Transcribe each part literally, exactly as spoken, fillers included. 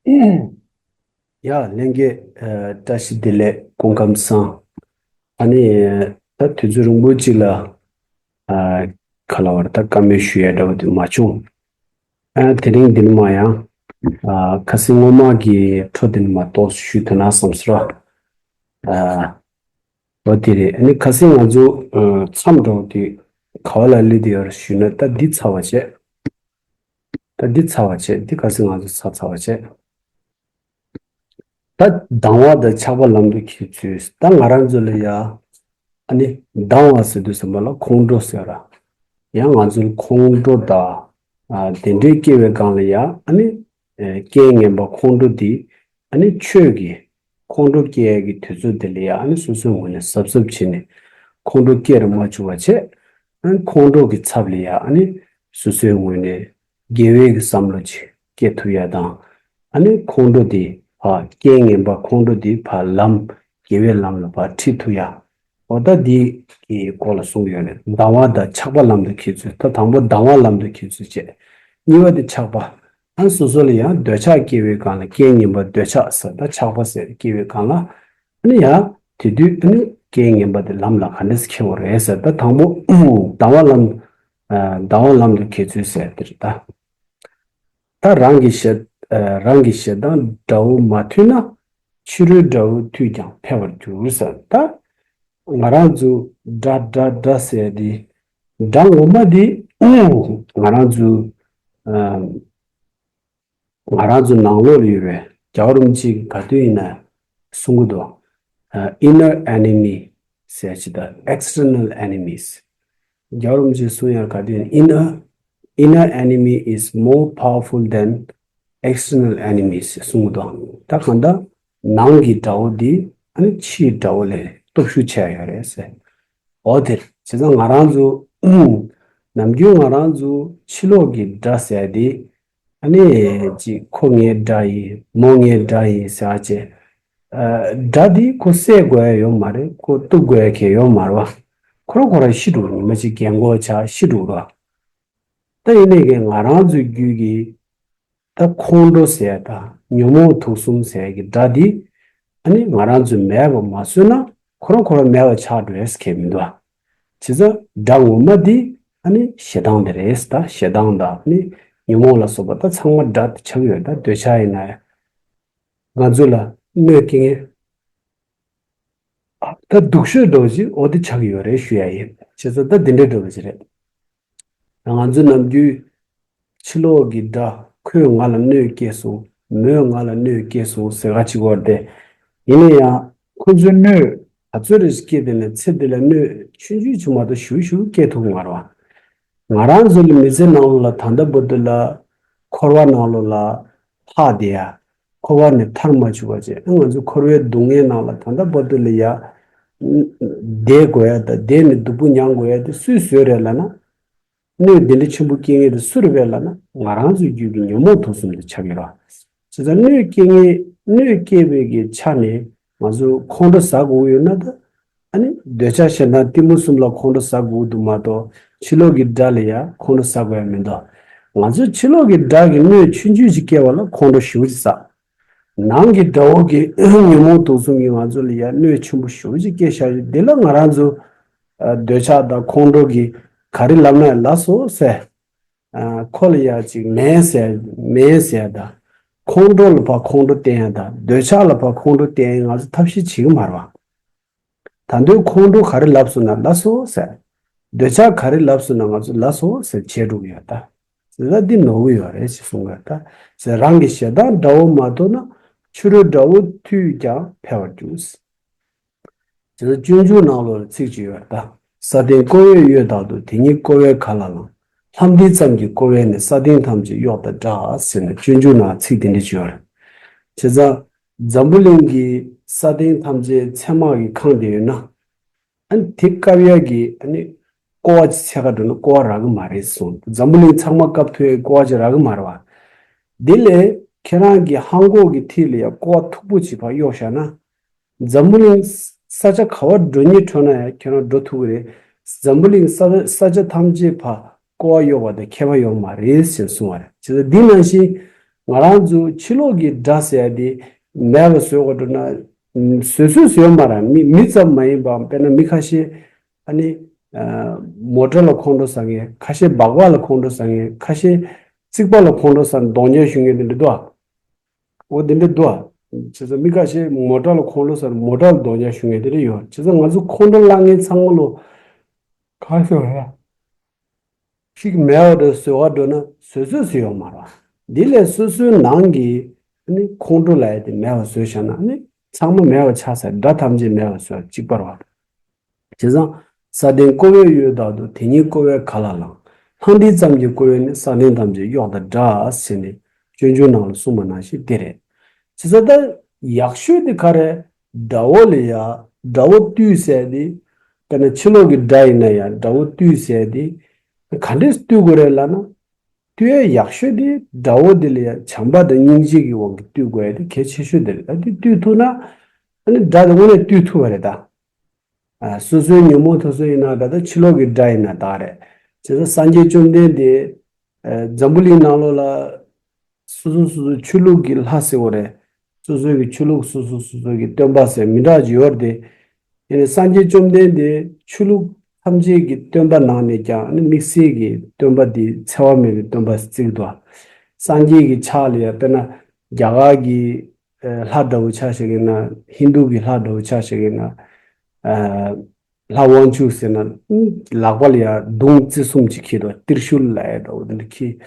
ཡ་ལྷན་རྒྱས། ཨ། བཀྲ་ཤིས་བདེ་ལེགས། སྐུ་ཁམས་བཟང་། ཨ་ནི་ད་དུས་ཚོད་རིང་པོ་ཅིག་ལ། ཨ། ག་ལབ་དགོས་རེད། ད་བཀའ་མོལ་ཞུ་ཡ་འདྲ་བོ་དེ་མ་བྱུང་། ཨ། དེ་རིང་འདི་ནས་མར་ཡང་། ཨ། ཁ་སང་སྔོན་མ་གི་འཕྲོ་དེ་ནས་མར་ཏོག་ཙམ་ཞུས་ཐུབ་ན་བསམ་སོང་། ཨ། འོ་དེ་རེད། ཨ་ནི་ཁ་སང་ང་ཚོ། ཨ། མཚམས་འདྲ་བོ་དེ་ག་བ་ལ་སླེབས་བསྡད་ཡོད་རེད་ཞུས་ན། ད་འདི་ཚར་བ་བྱས། ད་འདི་ཚར་བ་བྱས། འདི་ཁ་སང་ང་ཚོ་ཚར་ཚར་བ་བྱས། ད་སྡང་བ་དང་ཆགས་པ་ལམ་དུ་འཁྱེར་ཚུལ། ད་ང་རང་ཚོ་ལ་ཡ། ཨ་ནི་སྡང་བ་ཟེར་དུས་ཙམ་པ་ལ་ཁོང་ཁྲོ་ཟེར་ར། ཡང་ང་ཚོ་ལ་ཁོང་ཁྲོ་དང་། ཨ། དེ་འདྲའི་སྐྱེ་བའི་སྒང་ལ་ཡ། ཨ་ནི། ཨ། རྐྱེན་ངན་པ་ཁོང་ཁྲོ་འདི། ཨ་ནི་ཆོས་ཀྱི་ཁོང་ཁྲོ་སྐྱེ་ཡ་གི་དུས་ཚོད་དེ་ལ་ཡ། ཨ་ནི་སོ་སོའི་ངོས་ནས་གཟབ་གཟབ་བྱས་ནས་ཁོང་ཁྲོ་སྐྱེ་རུ་མ་བཅུག་པ་བྱས། ཨ་ནི་ཁོང་ཁྲོ་གི་ཚབ་ལ་ཡ། ཨ་ནི་སོ་སོའི་ངོས་ནས་དགེ་བའི་གི་བསམ་བློ་ཅིག་སྐྱེ་ཐུབ་ཡ་དང་། ཨ་ནི་ཁོང་ཁྲོ་དེ་ཕར། རྐྱེན་ངན་པ་ཁོང་ཁྲོ་དེ་ཕར་ལམ། དགེ་བའི་ལམ་ལ་ཕར་ཁྲིད་ཐུབ་ཡ། འོ་ད་འདི་གི་སྐོར་ལ་གསུངས་ཡོད་རེད། སྡང་བ་དང་ཆགས་པ་ལམ་དུ་འཁྱེར་ཚུལ། ད་དང་པོ་སྡང་བ་ལམ་དུ་འཁྱེར་ཚུལ་བྱས། གཉིས་པ་དེ་ཆགས་པ། ཨ། སོ་སོ་ལ་ཡང་འདོད་ཆགས་སྐྱེ་བའི་སྒང་ལ། རྐྱེན་ངན་པ་འདོད་ཆགས་ཟེར། ད་ཆགས་པ་ཟེར་སྐྱེ་བའི་སྒང་ལ། ཨ་ནི་ཡང་དེ་དུས་ཨ་ནི་རྐྱེན་ངན་པ་དེ་ལམ་ལ་ག་འདྲས་འཁྱེར་དགོས་རེད་ཟེར། ད་དང་པོ་སྡང་བ་ལམ། ཨ། སྡང་བ་ལམ་དུ་འཁྱེར་ཚུལ་ཟེར་དེ་རེད་ད། ད་རང་གི་ཞེ། ཨ། རང་གི་ཞེ་སྡང་དགྲ་བོ་མ་ཐུལ་ན། ཕྱི་རོལ་དགྲ་བོ་ཐུལ་ཀྱང་འཕེལ་བར་འགྱུར་ཟེར། ད་ང་རང་ཚོ་དགྲ་དགྲ་དགྲ་ཟེར་དེ། དགྲ་ངོ་མ་དེ་ང་རང་ཚོ། ཨ། ང་རང་ཚོ་ནང་ལོགས་ལ་ཡོད་པའི། རྒྱལ་བ་རིན་པོ་ཆེ་གིས་ག་དུས་ཡིན་ན་གསུང་གི་འདུག། ཨ། inner enemy ཟེར་ཅིག་དང་། external enemies། རྒྱལ་བ་རིན་པོ་ཆེས་གསུང་ཡག་ག་དུས་ཡིན་ན། inner inner enemy is more powerful than external enemies ཟེར་གསུང་གི་འདུག། ད་གང་ལྟར་ནང་གི་དགྲ་བོ་འདི་ཨ་ནི་ཕྱིའི་དགྲ་བོ་ལས་སྟོབས་ཤུགས་ཆེ་ཡོད་རེད་ཟེར། འོ་དེ་རེད། བྱས་ཙང་ང་རང་ཚོ་ནམ་རྒྱུན་ང་རང་ཚོ་ཕྱི་ལོགས་ཀྱི་དགྲ་ཟེར་དེ། ཨ་ནི་ཅིག་ཁོ་ངའི་དགྲ་ཡིན། མོ་ངའི་དགྲ་ཡིན་ཟེར་བྱས། ཨ། དགྲ་དེ་ཁོ་བསད་དགོས་ཡ་ཡོད་མ་རེད། ཁོ་གཏུབ་དགོས་ཡ་གང་ཡང་ཡོད་མ་རེད་བ། ཁོ་རང་ཁོ་རང་ཤི་འགྲོ། ཉི་མ་གཅིག་རྒན་གོག་ཆགས་ཤི་འགྲོ་ར། ད་ཡིན་ནའི་གི་ང་རང་ཚོའི་རྒྱུད་ཀྱི་ད་ཁོང་ཁྲོ་ཟེར་ཡ་དང་ཉོན་མོངས་དུག་གསུམ་ཟེར་ཡ་གི་དགྲ་དེ། ཨ་ནི་ང་རང་ཚོས་མེད་པ་མ་བཟོས་ན་ཁོ་རང་ཁོ་རང་མེད་པ་ཆགས་འགྲོ་ཡས་ཁེལ་མི་འདུག་ཨ། བྱས་ཙང་དགྲ་ངོ་མ་དེ་ཨ་ནི་ཞེ་སྡང་དེ་རེད། ད་ཞེ་སྡང་དང་ཨ་ནི་ཉོན་མོངས་ལ་སོགས་པ་ད་ཚང་མ་དགྲ་དེ་ཆགས་ཡོད། ད་འདོད་ཆགས་ཡིན་ན་ཡང་། ང་ཚོ་ལ་གནོད་སྐྱེལ་མཁན། ད་སྡུག་ཤོས་འདྲ་བོ་ཅིག་འོ་དེ་ཆགས་ཀྱི་ཡོད་རེད་ཞུ་ཡ་ཡིན། བྱས་ཙང་ད་འདི་འདྲའི་འདྲ་བོ་ཅིག་རེད། ང་ཚོ་ནམ་རྒྱུན་ཕྱི་ལོགས་ཀྱི་དགྲ། ཁོས་ང་ལ་གནོད་སྐྱེལ་སོང་། མོས་ང་ལ་གནོད་སྐྱེལ་སོང་ཟེར་ག་ཅིག་བར་དེ། ཡིན་ན་ཡང་ཁོ་ཚོས་གནོད་ག་ཚོད་རེ་ཞིག་སྐྱེལ་དེ་ནས་ཚེ་འདི་ལ་གནོད་ཆུང་ཆུང་ཅིག་མ་གཏོགས་ཞེ་པོ་ཞེ་པོ་སྐྱེལ་ཐུབ་ཀྱི་མ་རེད་བ། ང་རང་ཚོ་ལ་མི་ཚེ་ནང་ལོགས་ལ་ད་ལྟ་བར་དུ་ལ་འཁོར་བ་ནང་ལོགས་ལ་ལྷག་བསྡད་ཡ། འཁོར་བ་ནས་ཐར་མ་བཅུག་པ་བྱས། ང་ཚོ་འཁོར་བའི་སྡུག་བསྔལ་ནང་ལ་ད་ལྟ་བར་དུ་ལ་ཡ། བསྡད་དགོས་ཡ་དང་བསྡད་ནས་སྡུག་པོ་མྱང་དགོས་ཡ་དེ་སུས་བཟོས་རེད་ལབ་ན། གནོད་འདི་འདྲ་ཆེན་པོ་སྐྱེལ་མཁན་དེ་སུ་རེད་པས་ལབ་ན། ང་རང་ཚོའི་རྒྱུད་ཀྱི་ཉོན་མོངས་དུག་གསུམ་དེ་ཆགས་ཀྱི་རེད། བྱས་ཙང་གནོད་སྐྱེལ་མཁན། གནོད་སྐྱེལ་བའི་གི་ཆ་ནས་ང་ཚོ་ཁོང་ཁྲོ་ཟ་དགོས་ཡོད་ན་ད། ཨ་ནི་འདོད་ཆགས་ཞེ་སྡང་གཏི་མུག་གསུམ་ལ་ཁོང་ཁྲོ་ཟ་དགོས་འདུག་མ་གཏོགས་ཕྱི་ལོགས་ཀྱི་དགྲ་ལ་ཡ་ཁོང་ཁྲོ་ཟ་དགོས་ཡ་མི་འདུག། ང་ཚོ་ཕྱི་ལོགས་ཀྱི་དགྲ་གི་གནོད་ཆུང་ཆུང་ཞིག་སྐྱེལ་བ་ལ་ཁོང་ཁྲོ་ཞེ་པོ་ཅིག་ཟ། ནང་གི་དགྲ་བོ་གི་ཉོན་མོངས་དུག་གསུམ་གྱིས་ང་ཚོ་ལ་ཡ་གནོད་ཆེན་པོ་ཞེ་པོ་ཅིག་སྐྱེལ་བཞག་ཡོད། འདི་ལ་ང་རང་ཚོ་ཨ་འདོད་ཆགས་དང་ཁོང་ཁྲོ་གིས་ག་རེ་ལབ་ན་ཡང་ལགས་སོ་ཟེར། ཨ་ཁོ་ལ་ཡ་ཅིག་མེད་ཟེར་མེད་ཟེར་དང་། ཁོང་ཁྲོ་ལ་ཕར་ཁོང་ཁྲོ་བསྟན་ཡ་དང་འདོད་ཆགས་ལ་ཕར་ཁོང་ཁྲོ་བསྟན་ཡ་ང་ཚོ་ཐབས་ཤེས་བྱེད་ཀྱི་མ་རེད་བ། ད་དུང་ཁོང་ཁྲོ་ག་རེ་ལབ་སོང་ན་ལགས་སོ་ཟེར། འདོད་ཆགས་ག་རེ་ལབ་སོང་ན་ང་ཚོ་ལགས་སོ་ཟེར་བྱས་འགྲོ་གི་ཡོད་ད། ཟེར་ད་འདི་ནོར་གི་ཡོད་རེད་ཅེས་གསུང་གི་ཡོད་ད། ཟེར་རང་གི་ཞེ་སྡང་དགྲ་བོ་མ་གཏོགས་ན། ཕྱི་རོལ་དགྲ་བོ་ཐུལ་ཀྱང་འཕེལ་བར་འགྱུར། ཟེར་ད་སྤྱོད་འཇུག་ནང་ལོགས་ལ་ཚིག་ཅིག་ཡོད་རེད་ད། ས་སྟེང་ཀོ་བས་གཡོས་དག་ཏུ། དེ་ཉིད་ཀོ་བས་ག་ལ་ལང་། ལྷམ་མཐིལ་ཙམ་གྱི་ཀོ་བས་ནི། ས་སྟེང་ཐམས་ཅད་གཡོགས་དང་འདྲ། ཟེར་ནས་སྤྱོད་འཇུག་ནང་ཚིག་འདི་འདྲ་ཅིག་ཡོད་རེད། བྱས་ཙང་། འཛམ་བུ་གླིང་གི་ས་སྟེང་ཐམས་ཅད་ཚད་མ་གིས་ཁེངས་བསྡད་ཡོད་ན། ཨ་ནི་དེ་བཀབ་ཡ་གི་ཨ་ནི་ཀོ་བ་ཅིག་འཚོལ་ག་འགྲོ་ན་ཀོ་བ་རག་གི་མ་རེད་གསུངས། འཛམ་བུ་གླིང་ཚང་མ་བཀབ་ཐུབ་ཡ་ཀོ་བ་ཅིག་རག་གི་མ་རེད་བ། དེ་ལས་ཁྱེད་རང་གི་ལྷམ་གོག་གི་མཐིལ་ལ་ཡ་ཀོ་བ་མཐུག་པོ་ཅིག་ཕར་གཡོགས་བཞག་ན། འཛམ་བུ་གླིང་ས་ཆ་ག་བར་འགྲོ་སྙིང་བྲོ་ན་ཡང་ཁྱེད་རང་འགྲོ་ཐུབ་ཀྱི་རེད། འཛམ་བུ་གླིང་ས་ས་ཆ་ཐམས་ཅད་ཕར་ཀོ་བ་གཡོགས་པ་དང་ཁྱད་པར་ཡོད་མ་རེད་ཟེར་གསུངས་པ་རེད། བྱས་ཙང་འདི་ནང་བཞིན་ ང་རང་ཚོ་ཕྱི་ལོགས་ཀྱི་དགྲ་ཟེར་ཡ་དེ་མེད་པ་བཟོ་དགོས་འགྲོ་ན། བཟོ་སྲོལ་བཟོས་ཡོད་མ་རེད། མི་མི་ཙམ་མ་ཡིན་པའམ། དཔེར་ན་མི་ཁ་ཤས་ཨ་ནི་མོ་ཊ་ལ་ཁོང་ཁྲོ་ཟ་མཁན། ཁ་ཤས་སྦག་སྦག་ལ་ཁོང་ཁྲོ་ཟ་མཁན། ཁ་ཤས་རྩིག་པ་ལ་ཁོང་ཁྲོ་ཟ་ནས་གདོང་བརྒྱབ་བཞུགས་མཁན་དེ་འདྲ་འདུག་ཨ། འོ་དེ་འདྲ་འདུག་ཨ། བྱས་ཙང་མི་ཁ་ཤས་མོ་ཊ་ལ་ཁོང་ཁྲོ་ཟ་ནས་མོ་ཊ་ལ་གདོང་བརྒྱབ་བཞུགས་མཁན་དེ་འདྲ་ཡོད། བྱས་ཙང་ང་ཚོ་ཁོང་ཁྲོ་ལངས་མཁན་ཚང་མ་ལོ་ག་ཟེར་བ་རེད། ཞིག་མེད་པ་འདྲ་བཟོ་ག་འགྲོ་ན་བཟོ་སྲོལ་བཟོས་ཡོད་མ་རེད། འདི་ལས་སོ་སོའི་ནང་གི་ཨ་ནི་ཁོང་ཁྲོ་ལབ་ཡ་དེ་མེད་པ་བཟོས་བཞག་ན་ཨ་ནི་ཚང་མ་མེད་པ་ཆགས་ཚར། དགྲ་ཐམས་ཅད་མེད་པ་བཟོས་གཅིག་པ་རེད་བ། བྱས་ཙང་ས་སྟེང་ཀོ་བའི་འོད་ལྟར་དུ། དེ་ཉིད་ཀོ་བས་ག་ལ་ལང་། ལྷང་ལྡིང་ཙམ་གྱི་ཀོ་བས་ནི། ས་སྟེང་ཐམས་ཅད་གཡོགས་དང་འདྲ། ཟེར་ནས་སྤྱོད་འཇུག་ནང་ལ་གསུངས་པ་ནང་བཞིན་དེ་རེད། བྱས་ཙང་ད་ཡག་ཤོས་དེ་ག་རེ། དགྲ་བོ་ལ་ཡ་དགྲ་བོ་བཏུལ་ཟེར་དེ། དཔེར་ན་ཕྱི་ལོགས་ཀྱི་དགྲ་ཡིན་ན་ཡང་དགྲ་བོ་བཏུལ་ཟེར་དེ། ག་འདྲས་བཏུལ་དགོས་རེད་ལབ་ན། བཏུལ་ཡ་ཡག་ཤོས་དེ་དགྲ་བོ་དེ་ལ་ཡ་བྱམས་པ་དང་སྙིང་རྗེ་གི་དབང་གིས་བཏུལ་དགོས་ཡ་དེ་གལ་ཆེ་ཤོས་དེ་རེད། ད་དེ་བཏུལ་ཐུབ་ན་ཨ་ནི་དགྲ་དེ་དངོས་གནས་བཏུལ་ཐུབ་པ་རེད་ད། ཨ། སོ་སོའི་ཉོན་མོངས་དུག་གསུམ་ཡིན་ན་འདྲ། ད་ཕྱི་ལོགས་ཀྱི་དགྲ་ཡིན་ན་འདྲ་རེད། བྱས་ཙང་སངས་རྒྱས་བཅོམ་ལྡན་འདས། ཨ། འཛམ་བུ་གླིང་ནང་ལོགས་ལ་སོ་སོ་སོ་སོ་ཆོས་ལུགས་ཀྱི་ལྷ་ཟེར་བ་རེད། སོ་སོའི་གི་ཆོས་ལུགས། སོ་སོ་སོ་སོ་གི་སྟོན་པ་ཟེར་མི་འདྲ་ཅིག་ཡོད་རེད་དེ། ཡིན་ནའི་སངས་རྒྱས་བཅོམ་ལྡན་འདས་ཆོས་ལུགས་ཐམས་ཅད་ཀྱི་སྟོན་པ་ནང་ནས་ཀྱང་ནི་དམིགས་བསལ་གྱི་སྟོན་པ་འདི་འཚེ་བ་མེད་པའི་སྟོན་པ་བརྩི་གི་འདུག། སངས་རྒྱས་ཀྱི་ཕྱག་ལ་ཡང་དཔེར་ན་རྒྱ་གར་གྱི་ལྷ་འདྲ་བོ་ཆ་བཞག་གི་ན། ཧིན་རྡུ་གི་ལྷ་འདྲ་བོ་ཆ་བཞག་གི་ན། ལྷ་དབང་ཕྱུག་ཟེར་ན་ལག་པ་ལ་ཡང་མདུང་རྩེ་གསུམ་ཅིག་འཁྱེར་འདུག། ཏིར་ཤུལ་ལབ་ཡ་འདྲ་བོ་དེ་འདྲ་འཁྱེར།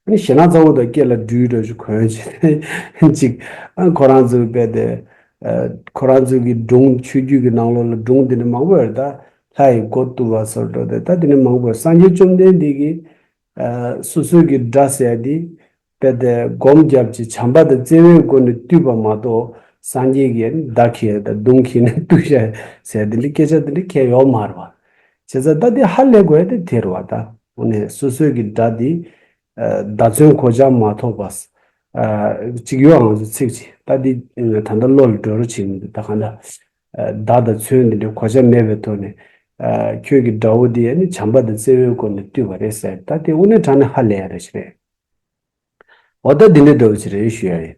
ཨ་ནི་ཞེ་ན་ཚ་བོ་དང་སྐེ་ལ་སྦྲུལ་འདྲ་བོ་ཅིག་གོན་བྱས་ཅིག། ཨ། ཁོ་རང་ཚོའི་དཔེ་དེ། ཁོ་རང་ཚོའི་གི་སྒྲུང་། ཆོས་བརྒྱུད་ཀྱི་ནང་ལོགས་ལ་སྒྲུང་དེ་འདྲ་མང་པོ་ཡོད་རེད་ད། ལྷ་ཡི་མགོ་གཏུབ་པ་སོགས་འགྲོ་དེ། ད་དེ་འདྲ་མང་པོ་ཡོད། སངས་རྒྱས་བཅོམ་ལྡན་འདས་ཀྱིས། ཨ། སོ་སོའི་གི་དགྲ་ཟེར་ཡ་དེ། དཔེ་དེ་སྒོམ་བརྒྱབ་ཀྱི་བྱམས་པ་དང་བརྩེ་བའི་སྒོ་ནས་བཏུལ་བ་མ་གཏོགས། སངས་རྒྱས་ཀྱིས་མདའ་འཁྱེར་དང་མདུང་འཁྱེར་ནས་བཏུལ་བྱ་ཟེར་དེ་འདྲའི་སྐད་ཆ་དེ་འདྲ་གང་ཡང་ཡོད་མ་རེད་བ། བྱས་ཙང་ད་དེ་ཧ་ལས་དགོས་ཡ་དེ་དེ་རེད་བ། ད་དངོས་གནས་སོ་སོའི་གི་དགྲ་དེ། ཨ། བརྡ་མཚོན་གོ་ཆ་མ་ཐོགས་པ། ཨ། ཅིག་ཡོད། ང་ཚོ་ཚིག་ཅིག་ད་འདི་ད་ལྟ་བློ་ལ་འགྲོ་རོགས་བྱེད་མི་འདུག། ད་གང་ལྟར། ཨ། བརྡ་དང་མཚོན་འདི་འདྲའི་གོ་ཆ་མེད་པའི་ཐོག་ནས། ཨ། ཁྱོད་ཀྱི་དགྲ་བོ་འདི་ནི་བྱམས་པ་དང་བརྩེ་བའི་སྒོ་ནས་བཏུལ་བ་རེད་ཟེར། ད་དེ་དངོས་གནས་དྲང་གནས་ཧ་ལས་ཡ་རེད་ཞིག་རེད། འོ་ད་འདི་འདྲའི་འདྲ་བོ་ཅིག་རེད་ཞུ་ཡ་ཡིན།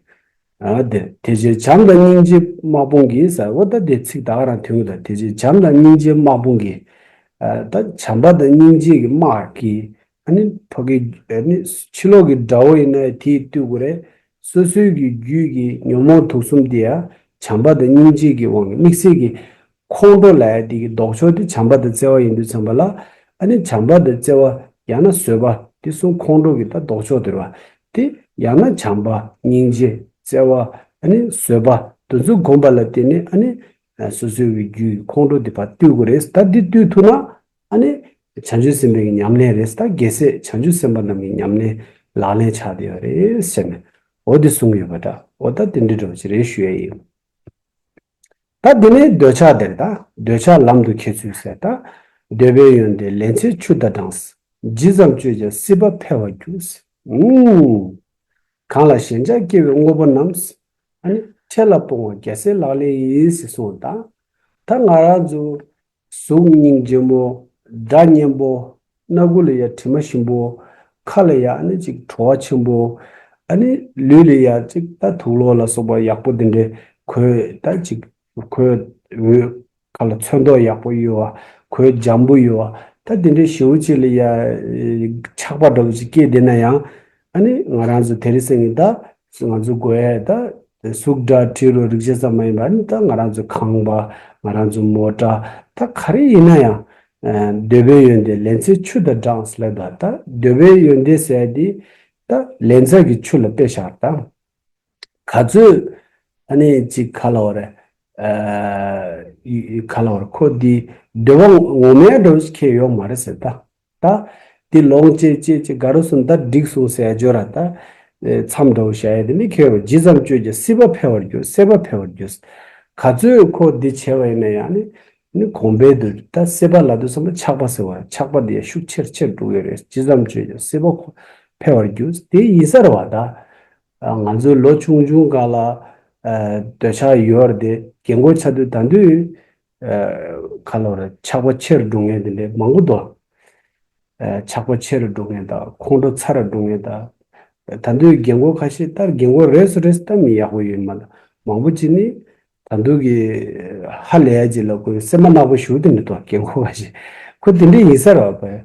ཨ། དེ་དེ་ཕྱིར་བྱམས་དང་སྙིང་རྗེ་དམག་དཔུང་གིས་ཟེར། འོ་ད་དེ་ཚིག་ད་ག་རང་ཐོན་གི་འདུག། དེ་ཕྱིར་བྱམས་དང་སྙིང་རྗེ་དམག་དཔུང་གིས། ཨ། ད་བྱམས་པ་དང་སྙིང་རྗེ་གི་དམག་གིས། ཨ་ནི་ཕ་གི། ཨ་ནི་ཕྱི་ལོགས་ཀྱི་དགྲ་བོ་ཡིན་ན་དེས་བཏུལ་དགོས་རེད། སོ་སོའི་གི་རྒྱུད་ཀྱི་ཉོན་མོངས་དུག་གསུམ་དེ་ཡང་བྱམས་པ་དང་སྙིང་རྗེ་གི་དབང་གིས། དམིགས་བསལ་གྱི་ཁོང་ཁྲོ་ལབ་ཡ་དེ་གི་ལྡོག་ཕྱོགས་དེ་བྱམས་པ་དང་བརྩེ་བ་ཡིན་དུས་ཙམ་པ་ལ། ཨ་ནི་བྱམས་པ་དང་བརྩེ་བ། ཡང་ན་བཟོད་པ། དེ་གསུམ་ཁོང་ཁྲོ་གི་ད་ལྡོག་ཕྱོགས་དེ་རེད་བ། དེ་ཡང་ན་བྱམས་པ། སྙིང་རྗེ། བརྩེ་བ། ཨ་ནི་བཟོད་པ། དེ་ཚོ་བསྒོམ་པ་ལ་བརྟེན་ནས། ཨ་ནི་སོ་སོའི་གི་རྒྱུད་ཀྱི་ཁོང་ཁྲོ་དེ་ཕར་བཏུལ་དགོས་རེད། ད་འདི་བཏུལ་ཐུབ་ན། ཨ་ནི་བྱང་ཆུབ་སེམས་དཔའི་ཉམས་ལེན་རེད། ད་རྒྱལ་སྲས་བྱང་ཆུབ་སེམས་དཔའ་རྣམས་ཀྱི་ཉམས་ལེན་ལག་ལེན་ཆགས་བསྡད་ཡོད་རེད་ཟེར་ནས། འོ་དེ་གསུངས་ཡོད་པ་འདྲ། འོ་ད་དེ་འདྲའི་འདྲ་བོ་ཅིག་རེད་ཞུ་ཡ་ཡིན། ད་དེ་ནས་འདོད་ཆགས་དེར། ད་འདོད་ཆགས་ལམ་དུ་ཁྱེར་ཚུལ་ཟེར། ད་འདོད་པའི་ཡོན་ཏན་ལན་ཚྭའི་ཆུ་དང་འདྲ། ཇི་ཙམ་སྤྱོད་ཀྱང་སྲིད་པ་འཕེལ་བར་འགྱུར། ཨུམ། གང་ལ་ཞེན་ཆགས་སྐྱེ་བའི་དངོས་པོ་རྣམས། ཨ་ནི་འཕྲལ་ལ་སྤོང་བ་རྒྱལ་སྲས་ལག་ལེན་ཡིན། ཟེར་གསུངས། ད་ད་ང་རང་ཚོ་གཟུགས་སྙིང་རྗེ་མོ། སྒྲ་སྙན་པོ། སྣ་ཁུག་ལ་ཡ་དྲི་མ་ཞིམ་པོ། ཁ་ལ་ཡ་ཨ་ནི་ཅིག་བྲོ་བ་ཆེན་པོ། ཨ་ནི་ལུས་ལ་ཡ་ཅིག་ད་དུག་ལོག་ལ་སོགས་པ་ཡག་པོ་དེ་འདྲའི་གོས། ད་ཅིག་གོས་འོད། ཁ་ལ་ཚོན་མདོག་ཡག་པོ་ཡོད་པ། གོས་འཇམ་པོ་ཡོད་པ། ད་དེ་འདྲའི་ཞེ་པོ་ཅིག་ལ་ཡ་ཆགས་པ་འདྲ་བོ་ཅིག་སྐྱེས་བསྡད་ན་ཡང་། ཨ་ནི་ང་རང་ཚོ་དེ་རིང་སང་ཉིན་ད་ང་ཚོ་དགོས་ཡ་ད་གཟུགས་སྒྲ་དྲི་རོ་རེག་བྱ་ཙམ་མ་ཡིན་པ། ཨ་ནི་ད་ང་རང་ཚོ་ཁང་པ། ང་རང་ཚོ་མོ་ཊ། ད་ག་རེ་ཡིན་ན་ཡང་། ཨ། འདོད་པའི་ཡོན་ཏན་ལན་ཚྭའི་ཆུ་དང་འདྲ་ཟེར་ལབ་འདུག། ད་འདོད་པའི་ཡོན་ཏན་ཟེར་ཡ་དེ་ད་ལན་ཚྭ་གི་ཆུ་ལ་དཔེ་བཞག་ད། ག་ཚོད་ཨ་ནི་ཅིག་ག་ལབ་དགོས་རེད། ཨ། ཡི་ཡི་ག་ལབ་དགོས་རེད། ཁོ་འདི་འདོད་པ་ངོ་མ་འདྲ་བོ་ཞིག་ཁྱེར་ཡོད་མ་རེད་ཟེར་ད། ད་འདི་ལོངས་སྤྱད་སྤྱད་ཅིག་དགའ་རབ་སོང་། ད་འགྲིག་སོང་ཟེར་ཡ་འཇོག་ར། ད་མཚམས་འདྲ་བོ་བཞག་ཡ་དེ་ནི་ཁྱེར་ཡོད། ཇི་ཙམ་སྤྱོད་ཀྱང་སྲིད་པ་འཕེལ་བར་འགྱུར། སྲེད་པ་འཕེལ་བར་འགྱུར། ག་ཚོད་ཁོ་འདི་བྱས་པ་ཡིན་ན་ཡང་ནི། ནི་གོང་འཕེལ་དུ། ད་སྲེད་པ་ལབ་དུས་ཙམ་པ་ཆགས་པ་ཟེར་བ། ཆགས་པ་འདི་ཡང་ཤུགས་ཆེར་ཆེར་འགྲོ་གི་རེད། ཇི་ཙམ་སྤྱོད་ཀྱང་སྲིད་པ་ཁོ་འཕེལ་བར་འགྱུར། དེ་ཡིན་ས་རེད་བ། ད་ང་ཚོའི་ལོ་ཆུང་ཆུང་སྒང་ལ་འདོད་ཆགས་ཡོད་རེད་དེ། རྒན་གོག་ཆགས་དུས་ད་དུང་ག་ལབ་རེད། ཆགས་པ་ཆེར་འགྲོ་མཁན་དེ་འདྲ་མང་པོ་འདུག། ཆགས་པ་ཆེར་འགྲོ་མཁན་དང་། ཁོང་ཁྲོ་ཚ་རུ་འགྲོ་མཁན་དང་། ད་དུང་རྒན་གོག་ཁ་ཤས་ད་རྒན་གོག་རེད་སུ་རེད་ད་མི་ཡག་པོ་ཡོད་མ་ལ་མང་པོ་ཅིག་ནི། ད་དུང་གི་ཧ་ལས་ཡ་ཅིག་ལ་ཁོའི་སེམས་པ་ནག་པོ་ཞུ་དེ་འདྲ་འདུག་རྒན་གོག་ཁ་ཤས་ཁོ་དེ་འདྲ་ཡིན་ས་རེད་བ།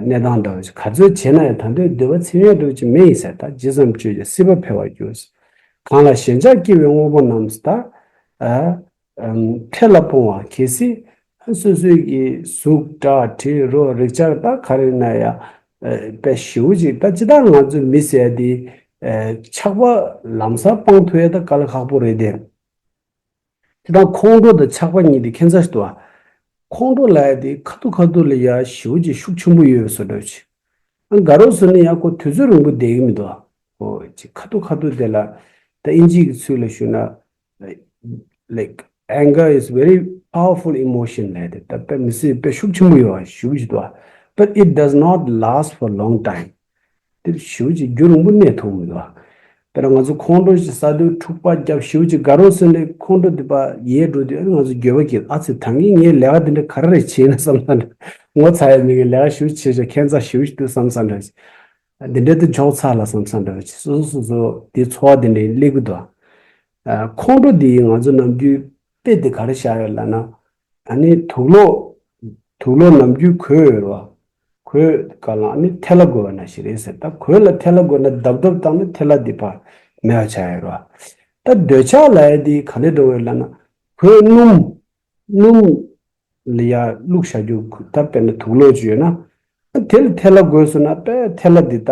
གནས་སྟངས་འདྲ་བ་ཅིག་ག་ཚོད་བྱས་ན་ཡང་ད་དུང་འདོད་པ་ཚིམ་ཡ་འདྲ་བ་ཅིག་མེད་ཡིན་ས་ད་ཇི་ཙམ་སྤྱོད་ཀྱང་སྲིད་པ་འཕེལ་བར་འགྱུར། གང་ལ་ཞེན་ཆགས་སྐྱེ་བའི་དངོས་པོ་རྣམས་ད། ཨ། ཨམ། འཕྲལ་ལ་སྤོང་བ་གལ་སྲིད། སོ་སོའི་གི་གཟུགས་སྒྲ་དྲི་རོ་རེག་བྱ་ད་ག་རེ་ན་ཡང་། ཨ། དཔེ་ཞེ་པོ་ཅིག་ད་ཅི་ལྟར་ང་ཚོའི་མི་ཟེར་དེ། ཨ། ཆགས་པ་ལམ་སང་སྤང་ཐུབ་ཡ་ད་དཀའ་ལས་ཁག་པོ་རེད་དེ། དེ་དང་ཁོང་ཁྲོ་དང་ཆགས་པ་གཉིས་དེ་ཁྱད་མཚར་ཞིག་འདུག་ཨ། ཁོང་ཁྲོ་ལབ་ཡ་དེ་ཁ་ཐུག་ཁ་ཐུག་ལ་ཡ་ཞེ་པོ་ཅིག་ཤུགས་ཆེན་པོ་ཡོད་པའི་བཟོ་འདྲ་ཅིག་ཨ། དགའ་རོགས་ཚོ་ནི་ཡང་ཁོ་དུས་ཚོད་རིང་པོ་བསྡད་ཀྱི་མི་འདུག་ཨ། ཁོ་ཅིག་ཁ་ཐུག་ཁ་ཐུག་དེ་ལ་ད་ཨིན་ཇིའི་གི་ཚུལ་ལ་ཞུས་ན། Like, anger is very powerful emotion ལབ་དེ་ད་དཔེ་མི་སྲིད་དཔེ་ཤུགས་ཆེན་པོ་ཡོད་པ་ཞུ་གི་འདུག་ཨ། But it does not last for long time. དེ་ཞུ་གི་རྒྱུ་རིང་པོ་གནས་ཐུབ་མི་འདུག་ཨ། དཔེར་ན་ང་ཚོ་ཁོང་ཁྲོ་ཞིག་ཟ་དུས་འཁྲུག་པ་རྒྱབ་ཞུ་གི་དགའ་རོགས་ཟེར་ནས་ཁོང་ཁྲོ་དེ་པ་ཡལ་འགྲོ་དུས་ཨ་ནི་ང་ཚོ་འགྱོད་པ་སྐྱེ་ཨ་ཙི་ད་ངས་ངའི་ལས་ཀ་དེ་འདྲ་ག་རེ་རེད་བྱས་ན་བསམ་ས་འདྲ། ངོ་ཚ་ཡ་མི་གི་ལས་ཀ་ཞུ་བྱེད་ཆོག་ཁྱད་མཚར་ཞུ་གི་འདུག་བསམ་ས་འདྲ། འདི་འདྲ་དུ་འཇོག་ཚར་ལ་བསམ་ས་འདྲ་བ་ཅིག་སོ་སོ་སོ་སོ་དེ་ཚོར་བ་དེ་འདྲ་སླེབས་ཀྱི་འདུག་ཨ། ཁོང་ཁྲོ་འདི་ང་ཚོ་ནམ་རྒྱུན་དཔེ་དེ་ག་རེ་བཞག་ཡོད་ལབ་ན། ཨ་ནི་དུག་ལོག་དུག་ལོག་ནམ་རྒྱུན་གོས་ཡོད་རེད་བ། གོས་ག་ལ་ཨ་ནི་ཐལ་བ་དགོས་པ་ན་ཞིག་རེད་ཟེར་ད་གོས་ལ་ཐལ་བ་དགོས་ན་རྡབ་རྡབ་བཏང་ན་ཐལ་བ་འདི་ཕར་མེད་པ་ཆགས་ཡོད་རེད་བ། ད་འདོད་ཆགས་ལབ་ཡ་འདི་ག་ལེ་འགྲོ་བ་ཡོད་ལབ་ན་གོས་སྣུམ། སྣུམ་ལ་ཡ་བླུགས་བཞག་རྒྱུ་ད་དཔེར་ན་དུག་ལོག་ཅིག་ཡོད་ན། དེ་ལ་ཐལ་བ་དགོས་སོང་ན་དཔེ་ཐལ་བ་འདི་ད་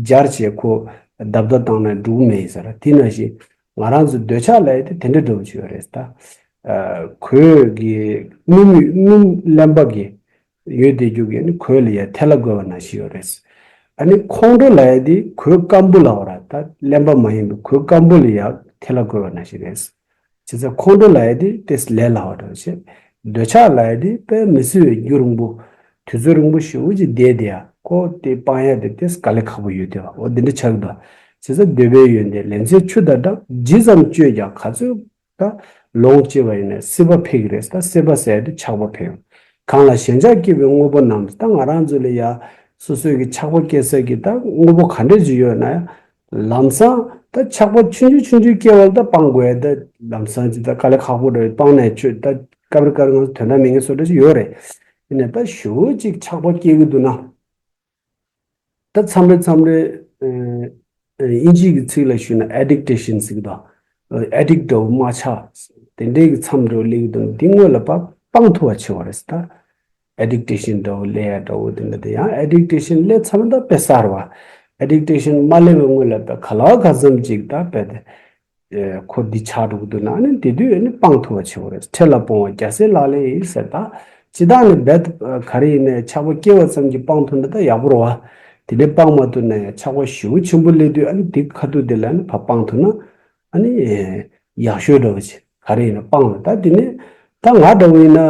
སྦྱར་བྱས་ཁོ་བརྡབ་བརྡབ་བཏང་ན་འགྲུབ་མེད་ཟེར་དེ་ནང་བཞིན་ང་རང་ཚོ་འདོད་ཆགས་ལབ་ཡ་དེ་དེ་འདྲ་འདྲ་བོ་ཅིག་ཡོད་རེད་ད། གོས་ཀྱི་སྣུམ་སྣུམ་རློན་པ་གི་ཡོད་དེ་རྒྱུ་གི་ནི་གོས་ལ་ཡ་ཐལ་བ་དགོས་པ་ནང་བཞིན་ཡོད་རེད། ཨ་ནི་ཁོང་ཁྲོ་ལབ་ཡ་དེ་གོས་སྐམ་པོ་ལབ་པ་ར་ད་རློན་པ་མ་ཡིན་པའི་གོས་སྐམ་པོ་ལ་ཡ་ཐལ་བ་དགོས་པ་ནང་བཞིན་རེད། བྱས་ཙང་ཁོང་ཁྲོ་ལབ་ཡ་དེ་ཏོག་ཙམ་ལས་སླ་བ་འདྲ་བོ་བྱས། འདོད་ཆགས་ལབ་ཡ་དེ་དཔེ་མི་སྲིད་པའི་རྒྱུ་རིང་པོ། དུས་ཚོད་རིང་པོ་ཞེ་པོ་ཅིག་བསྡད་དེ་ཡ་ཁོ་དེ་སྤང་ཡ་དེ་ཏོག་ཙམ་དཀའ་ལས་ཁག་པོ་ཡོད་དེ་བ་འོ་འདི་འདྲ་ཆགས་ཀྱི་འདུག་བྱས་ཙང་འདོད་པའི་ཡོན་ཏན་ལེན་ཚད་ཆུ་དང་འདྲ་ཇི་ཙམ་སྤྱོད་ཀྱང་ག་ཚོད་ད་ལོངས་སྤྱད་པ་ཡིན་ན་སྲེད་པ་འཕེལ་གྱི་རེད་ད་སྲེད་པ་ཟེར་ཡ་དེ་ཆགས་པ་འཕེལ་ཡོང་། གང་ལ་ཞེན་ཆགས་སྐྱེ་བའི་དངོས་པོ་རྣམས་ད་ང་རང་ཚོ་ལ་ཡ་སོ་སོའི་གི་ཆགས་པ་སྐྱེ་ས་གི་ད་དངོས་པོ་ག་འདྲ་ཅིག་ཡོད་ན་ཡང་། ལམ་སང་ད་ཆགས་པ་ཆུང་ཆུང་ཆུང་ཆུང་སྐྱེ་བ་ལ་ད་སྤང་དགོས་ཡ་ད་ལམ་སང་ཅི་ད་དཀའ་ལས་ཁག་པོ་རེད་སྤང་ནས་ཆོས་ད་སྐབས་རེ་སྐབས་རེ་ང་ཚོ་དོན་དག་མེད་མཁན་བཟོ་འདྲ་ཞིག་ཡོད་རེད། ཡིན་ནའི་ད་ཞེ་པོ་ཅིག་ཆགས་པ་སྐྱེ་གི་འདུག་ན། ད་མཚམས་རེ་མཚམས་རེ་ཨིན་ཇིའི་གི་ཚིག་ལ་ཞུས་ན་addictation ཟེར་གི་འདུག addictive འདྲ་བོ་མ་ཆགས་དེ་འདྲའི་གི་མཚམས་འདྲ་བོ་སླེབས་གི་འདུག་ན་འདི་སྔོན་ལ་ཕར་སྤང་ཐུབ་པ་བྱེད་པ་རེད་ད། addictation འདྲ་བོ་སླེབས་ཡ་འདྲ་བོ་དེ་འདྲ་དེ་ཡང་addictation སླེབས་ཚར་ན་ད་དཔེ་གསར་བ། addictation མ་སླེབས་པའི་སྔོན་ལ་དཔེ་ག་ལ་ག་ཙམ་ཅིག་ད་དཔེ་དེ། ཁོ་འདི་ཆགས་འགྲོ་གི་འདུག་ན་ནི་དེ་དུས་ནི་སྤང་ཐུབ་པ་བྱེད་དགོས་རེད། འཕྲལ་ལ་སྤོང་བ་རྒྱལ་སྲས་ལག་ལེན་ཡིན་ཟེར་ད། ཇི་ལྟར་ནི་རྦད་ག་རེ་ཡིན་ནའི་ཆགས་པ་སྐྱེ་བ་ཙམ་གྱིས་སྤང་ཐུབ་ན་ད་ཡག་པོ་རེད་བ། དེ་ནས་སྤང་མ་ཐུབ་ན་ཡང་ཆགས་པ་ཞེ་པོ་ཆེན་པོ་སླེབས་དུས་ཨ་ནི་དེ་ཁ་ཐུག་དེ་ལ་ནི་ཕར་སྤང་ཐུབ་ན། ཨ་ནི། ཡག་ཤོས་འདྲ་བོ་ཅིག་ག་རེ་ཡིན་ན་སྤང་ལ་ད་དེ་ནས་ད་ང་འདྲ་བོ་ཡིན་ན་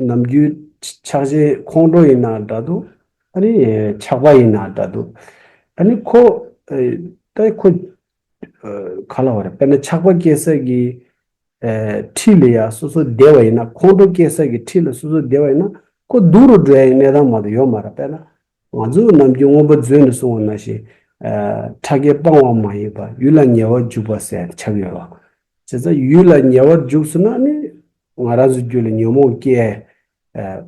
ནམ་རྒྱུན་ཆགས་ཆེ་ཁོང་ཁྲོ་ཡིན་ན་འདྲ་འདུག་ཨ་ནི་ཆགས་པ་ཡིན་ན་འདྲ་འདུག་ཨ་ནི་ཁོ་ད་ཁོ་ག་ལ་བ་རེད་དཔེར་ན་ཆགས་པ་སྐྱེ་ས་གི་འཁྲིས་ལ་ཡ་སོ་སོ་བསྡད་པ་ཡིན་ན་ཁོང་ཁྲོ་སྐྱེ་ས་གི་འཁྲིས་ལ་སོ་སོ་བསྡད་པ་ཡིན་ན་ཁོ་སྡུག་རུ་འགྲོ་ཡ་ཡི་གནས་སྟངས་མ་གཏོགས་ཡོད་མ་རེད་དཔེར་ན། ང་ཚོ་ནམ་རྒྱུན་མངོན་པ་མཛོད་ནས་གསུངས་པ་ནང་བཞིན། ཕྲ་རྒྱས་སྤང་བ་མ་ཡིན་པ་ཡུལ་ལ་ཉེ་བར་འཇུག་པ་ཟེར་ཆགས་ཡོད་རེད། བྱས་ཙང་ཡུལ་ལ་ཉེ་བར་འཇུག་སོང་ན་ནི་ང་རང་ཚོ་རྒྱུད་ལ་ཉོན་མོངས་སྐྱེ།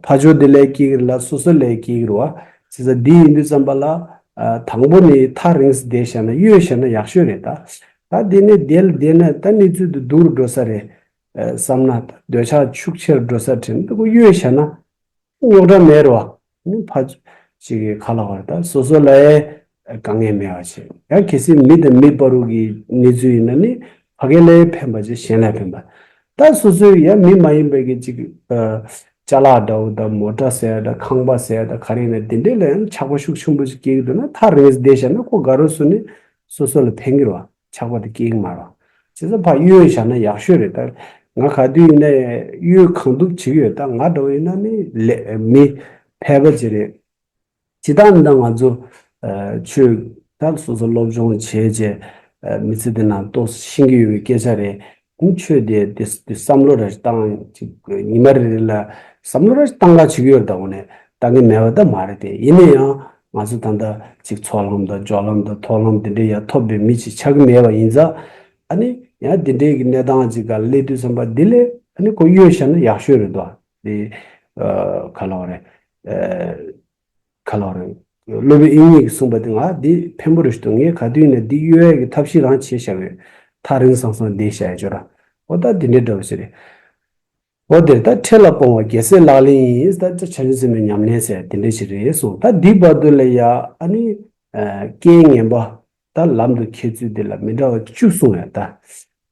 ཕར་ཕྱོགས་དེ་ལས་སྐྱེ་གི་རེད་ལ་སོ་སོ་ལས་སྐྱེ་གི་རེད་བ། བྱས་ཙང་འདི་ཡིན་དུས་ཙམ་པ་ལ། དང་པོ་ནི་ཐག་རིང་ས་བསྡད་བཞག་ན་གཡོལ་བཞག་ན་ཡག་ཤོས་རེད་ད། ད་འདི་ནས་བསྡད་ལ་བསྡད་ན་ད་གནས་ཚུལ་འདི་སྡུག་རུ་འགྲོ་ས་རེད། བསམ་ན་ད་འདོད་ཆགས་ཤུགས་ཆེར་འགྲོ་ས་དྲན་ད་ཁོ་གཡོལ་བཞག་ན། རྙོག་དྲ་མེད་རོ། ནི་ཕ་ཅིག་གི་ཁ་ལ་བར་ད་སོ་སོ་ལ་ཡང་དཀའ་ངལ་མེད་པ་བྱེད། ཡང་གལ་སྲིད་མི་དང་མི་བར་དུ་གི་གནས་ཚུལ་ཡིན་ན་ནི་ཕ་གི་ལ་ཡང་ཕན་པ་ཅིག་གཞན་ལ་ཕན་པ། ད་སོ་སོའི་ཡང་མི་མ་ཡིན་པའི་གི་ཅིག་ཅ་ལག་འདྲ་བོ་དང་མོ་ཊ་ཟེར་ཡ་དང་ཁང་པ་ཟེར་ཡ་དང་ག་རེ་ཡིན་ན་དེ་འདྲས་ལ་ཡང་ཆགས་པ་ཤུགས་ཆེན་པོ་ཅིག་སྐྱེ་གི་འདུག་ན་ཐག་རིང་བསྡད་བཞག་ན་ཁོ་དགའ་རོགས་སུ་ནི་སོ་སོ་ལ་ཕན་གི་རེད་བ། ཆགས་པ་དེ་སྐྱེ་གི་མ་རེད། བྱས་ཙང་ཕར་གཡོལ་བཞག་ན་ཡག་ཤོས་རེད་ད། ང་ག་དུས་ཡིན་ནའི་གཡོལ་གང་ཐུབ་བྱེད་ཀྱི་ཡོད་ད་ང་འདྲ་བོ་ཡིན་ན་ནི་ལས་མི་ཕལ་པ་ཅིག་རེད། ཇི་ལྟར་ཡིན་ན་ང་ཚོ་ཆོས་ད་སོ་སོ་སློབ་སྦྱོང་བྱས་རྗེས་མི་ཚེ་འདི་ནང་ཏོག་ཙམ་ཤེས་ཀྱི་ཡོད་པའི་སྐད་ཆ་རེད། ཆོས་དེ་དེ་དེ་བསམ་བློ་ར་བཏང་ཅིག་ཉི་མ་རེ་རེ་ལ་བསམ་བློ་ར་བཏང་ག་བྱེད་ཀྱི་ཡོད་ད་འོ་ནས་བཏང་གི་མེད་པ་ད་མ་རེད་དེ་ཡིན་ན་ཡང་། ང་ཚོ་ད་ལྟ་ཅིག་ཚོགས་ལམ་དང་སྦྱོར་ལམ་དང་མཐོང་ལམ་དེ་འདྲའི་ཡང་ཐོབ་པའི་མི་ཅིག་ཆགས་ཀྱི་མེད་པ་ཡིན་ཙང་། ཨ་ནི་ཡང་དེ་འདྲའི་གི་གནས་སྟངས་ཅིག་ག་སླེབས་དུས་ཙམ་པ་འདི་ལས་ཨ་ནི་ཁོ་གཡོལ་བཞག་ན་ཡག་ཤོས་རེད་དོ། དེ་ཨ་ག་ལབ་རེད། ཨ་ག་ལབ་རེད། སློབ་དཔོན་དབྱིག་གཉེན་གྱིས་གསུངས་པ་དེ་ང་འདི་ཕན་པོ་རེད་ཤག་འདུག་ངས་ག་དུས་ཡིན་ན་འདི་གཡོལ་ཡས་ཀྱི་ཐབས་ཤེས་རང་བྱས་བཞག་ཡོད། ཐག་རིང་སང་སང་བསྡད་བཞག་ཡོད་ཅོ་ར། འོ་ད་འདི་འདྲའི་འདྲ་བོ་ཞིག་རེད། འོ་དེར་ད་འཕྲལ་ལ་སྤོང་བ་རྒྱལ་སྲས་ལག་ལེན་ཡིན། ད་ད་བྱང་ཆུབ་སེམས་དཔའི་ཉམས་ལེན་ཟེར་དེ་འདྲ་ཞིག་རེད་གསུངས། ད་འདི་བར་དུ་ལ་ཡ་ཨ་ནི་ཨ་རྐྱེན་ངན་པ་ད་ལམ་དུ་ཁྱེར་ཚུལ་དེ་ལ་མི་འདྲ་བ་བཅུ་གསུངས་ཡ། ད་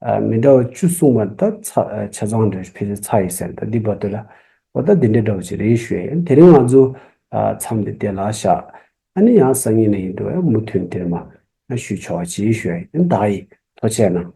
ཨ་མི་འདྲ་བ་བཅུ་གསུངས་པ་ད་ཆ་ཆ་ཚང་འདྲ་ཕལ་ཆེར་ཚར་ཡིན་ཟེར། ད་འདི་བར་དུ་ལ་འོ་ད་འདི་འདྲའི་འདྲ་བ་ཞིག་རེད་ཞུ་ཡ་ཡིན། དེ་རིང་ང་ཚོ་ཨ་མཚམས་འདི་དེ་ལ་བཞག་ཨ་ནི་ཡང་སང་ཉིན་ལ་ཡིན་འགྲོ་ཡ་མུ་མཐུད་དེར་མ་ཞུ་ཆོག་ཅེས་ཞུ་ཡ་ཡིན། ད་ཡིན། ཐུགས་རྗེ་གནང་།